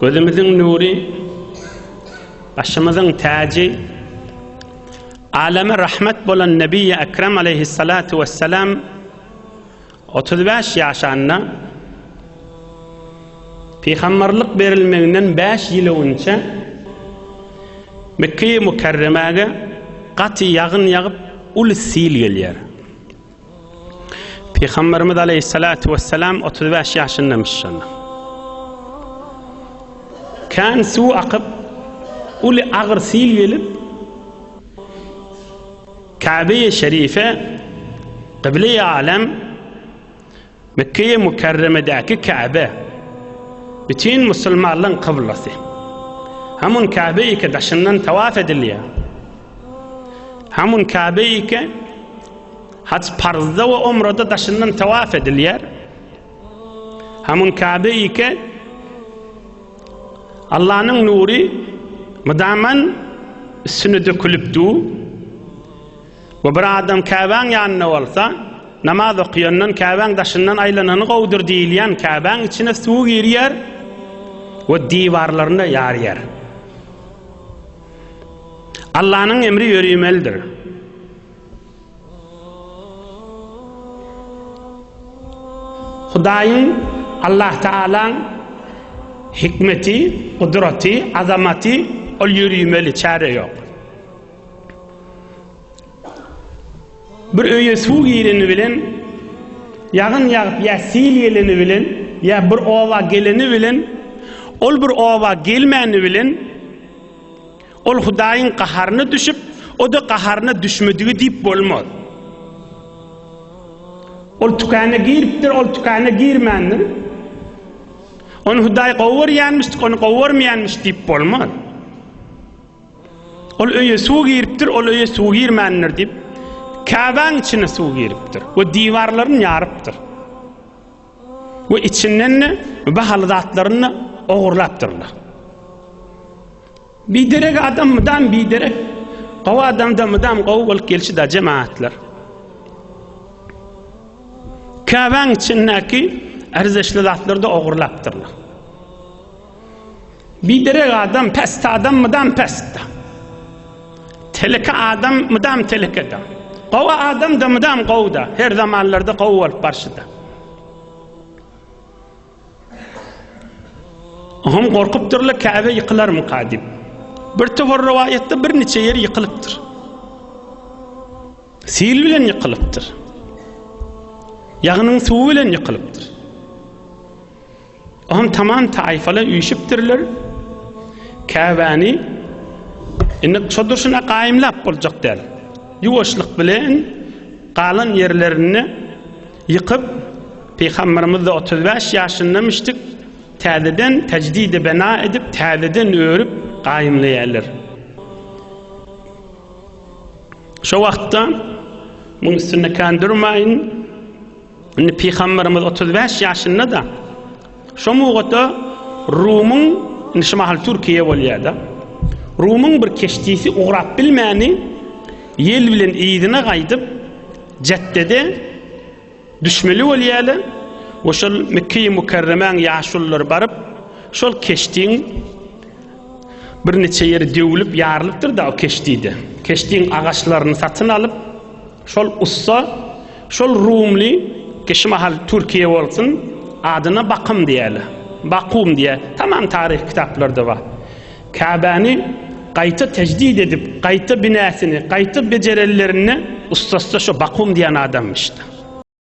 Gözümiziň nury, başymyzyň täji, aleme rahmet bolan Nebi Ekrem aleyhissalatu vesselam 35 ýaşanda pygamberlik berilmeginden 5 ýyl öňçe Mekge-i Mükerremäge gaty ýagyn ýagyp uly sil gelýär. Pygamberimiz aleyhissalatu vesselam 35 ýaşyndamyş şonda. Kän suw akyp, uly agyr sil gelip, Käbe-i Şerife, Kıble-i Alem, Mekge-i Mükerremedäki Käbe, bütin musulmanlaryň kyblasy. Hamun Käbe-i ke daşyndan tawaf edilýär. Hamun Käbe-i ke hac parzda we umrada daşyndan tawaf edilýär. Hamun Käbe-i ke Allanyň nury mydaman üstüne dökülip dur. We bir adam Käbäň ýanynda bolsa, namaz okaýandan Käbäň daşyndan aýlanany gowudyr diýilýän Käbäň içine suw girýär we diwarlaryny ýarýar. Allanyň emri ýörimelidir. Hudaýyň Allah Taalaň hikmeti, gudraty, azamaty ol ýörimeli, çäre ýok. Bir öýe suw gireni bilen, ýagyn ýagyp ýa sil geleni bilen, ýa bir oba geleni bilen, ol bir oba gelmäni bilen, ol Hudaýyň gaharyna düşüp, o-da gaharyna düşmedigi diýip bolmaz. Ol tükana giripdir, ol tükana girmändir. Ony Hudaý gowy görýänmiş, ony gowy görmeýänmiş diýip bolmaz. Ol öýe suw giripdir, ol öýe suw girmändir diýip, Käbäň içine suw giripdir we diwarlaryny ýarypdyr. We içinden-de bahaly zatlaryny ogurlapdyrlar. Biderek adam mydam biderek, gowy adam-da mydam gowy bolup gelşi-da jemagatlar. Käbäň içindäki erzeşli zatlary-da ogurlapdyrlar. Biderek adam, pest adam mydam pestde. Teleke adam mydam telekede. Gowy adam da mydam gowuda. Her zamanlarda gowy bolup barşyda. Oňam gorkupdyrlar Käbe ýykylarmyka diýip. Bir topar rowaýatda bir niçe ýer ýykylypdyr. Sil bilen ýykylypdyr. Ýagynyň suwy bilen ýykylypdyr. Oňam tamam taýfalar üýşüpdirler. Käbäni indi şo durşuna gaýymlap boljak däl. Ýuwaşlyk bilen galan ýerlerini ýykyp, Pygamberimiz-de 35 ýaşynda müşdik, täzeden tejdid-i bina edip, täzeden örüp gaýymlaýarlar. Şo wagtda muň üstünde kän durmaýyn. Indi Pygamberimiz 35 ýaşynda-da şo mugata Rumyň, indi şu mahal Türkiýe bolýar-da, Rumyň bir keştisi ugrap bilmäni ýel bilen yzyna gaýdyp Jetdede düşmeli bolýarlar we şol Mekge-i Mükerremäň ýaşululary baryp şol keştiň bir neçe ýeri döwlüp ýarylypdyr-da o keştide. Keştiň agaçlaryny satyn alyp Şol ussa, şol rumly, ki şu mahal Türkiýe bolsun, adyna Bakym diýýärler. Bakum diýýär. Tamam taryh kitaplarda bar. Käbäni gaýta tejdid edip, gaýta binäsini, gaýta bejerenlerinde ussasy-da şo Bakum diýen adamyşdy.